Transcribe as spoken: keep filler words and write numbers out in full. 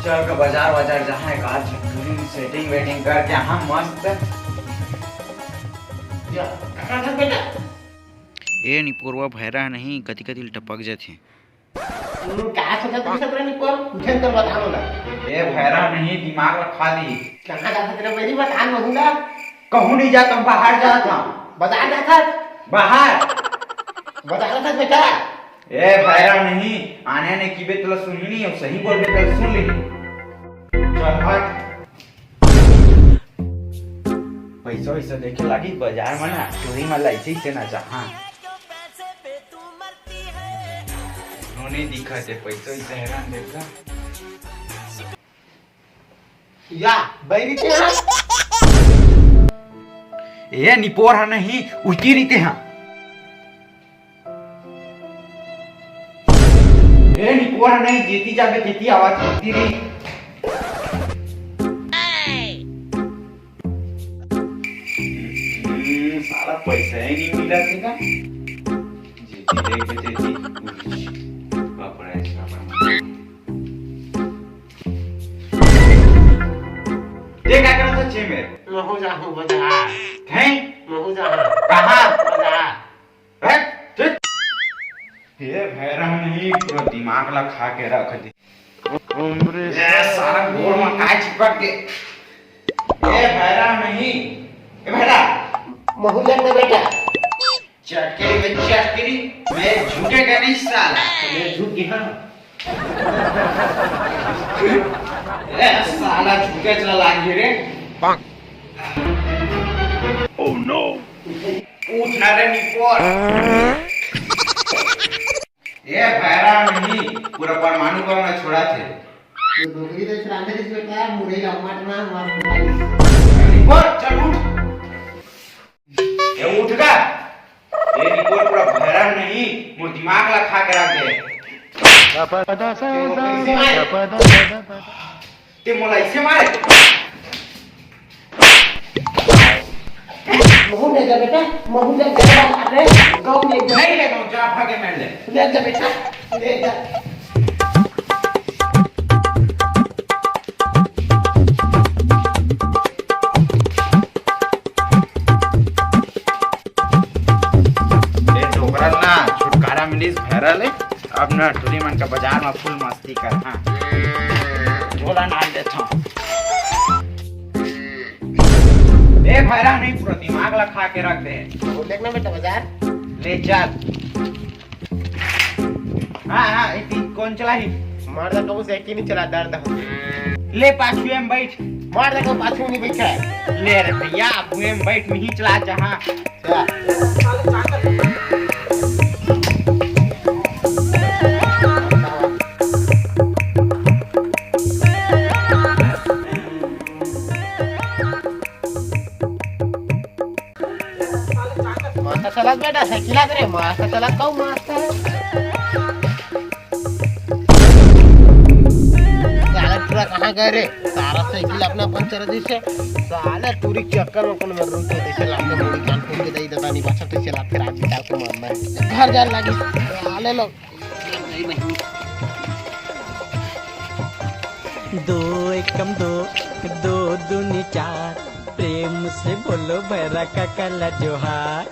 चल के बाजार वाजार जाहन, का झटकुनी सेटिंग वेटिंग करके आहा मस्त। जा, कहाँ था बेटा? ए निपोरवा भैरा नहीं, कति कति टपक जाथे। हम्म, का सोचत रहिस रे निपोर? उठे तो बता ना। ए भैरा नहीं, दिमाग ला खा दी। कहाँ जात हस रे बहिरी, बता महू ला। कहूँ नहीं जात हँव, बाहर जात हँव। बाजार जात हस? बाहर। बाजार जात हस बेटा? ए भैरा नहीं, आने आने की बेत ला सुनी नहीं, अउ सही बोलबे त सुन ली। चल हट। पैसा वैसा देखे लागी बाजार में ना, टूरी मन ला ऐसे ही से ना चाहा। नो नहीं दिखा ते पैसा वैसा हैरान देखा। या, बैरी ते हाँ। ए निपोर हा नहीं, उल्टी रहिते हाँ। ए निपोर हा नहीं, जेती जाबे तेती आवाज करती रही। हम्म, साला पैसा ही नहीं मिला थे का? जेती देख के तेती, बाप रे, साला। ते का करत हस छे में? महू जाहूँ बाजार। हैं? महू जाहूँ। कहाँ? बाजार। हैं? ते-, ये भैरा नहीं, पूरा दिमाग ला खा के रख दे। ये सारा गोड़ में काय चिपक के। ये भैरा नहीं, ये भैरा। महू लेते बेटा। चटकरी में चटकरी, मैं झुकेगा नहीं साला। मैं झुक गया। ए, साला झुके चला लाग रे। Oh no! उठ ना रे निपोर। ए भैरा नहीं, पूरा परमाणु बम ना छोड़ा थे। तो डोकरी तो चलाते रहिस बेटा, मुरई ला मार ना, मार। निपोर, चल उठ। ए उठ गा। ए निपोर पूरा भैरा नहीं, मोर दिमाग ला खा के रख दे। ते मोला ऐसे मारे। महू ले जा बेटा, महू ले जा, अरे, गऊ ले जा। नहीं ले गऊ, जा भागे मैं ले। ले जा बेटा, ले जा। ए डोकरा ना छुटकारा मिलिस भैरा ले। अब ना टूरी मन का बाजार में फुल मस्ती कर, हाँ। झोला नाल देथव। ए भैरा नहीं, पूरा दिमाग ला खा के रख दे। वो देखना बेटा बाजार। ले चल। हाँ, हाँ, इतनी कौन चलाही? मार दा कहूँ साइकिल नहीं चला, दर्द हो। ले पाछू में बैठ। मार दा कहूँ पाछू नहीं बैठा है। ले रे भैया, आगू में बैठ, नहीं चला जहाँ। चला। मस्त चलत बेटा, साइकिल आत रे, मस्त चलत कहूँ, मस्त। साला टूरा कहाँ गए रे? सारा साइकिल अपना पंचर दिस हे। साला टूरी के चक्कर में कोनो मर रुक के तैसे लात के मुड़ी कान फूट के दई दता नहीं बचत तैसे लात के राजी काल के मरना है। घर जान लागी। साले लोग। दो एकम दो, दो दूनी चार, प्रेम से बोलो भैरा काका ला जोहार।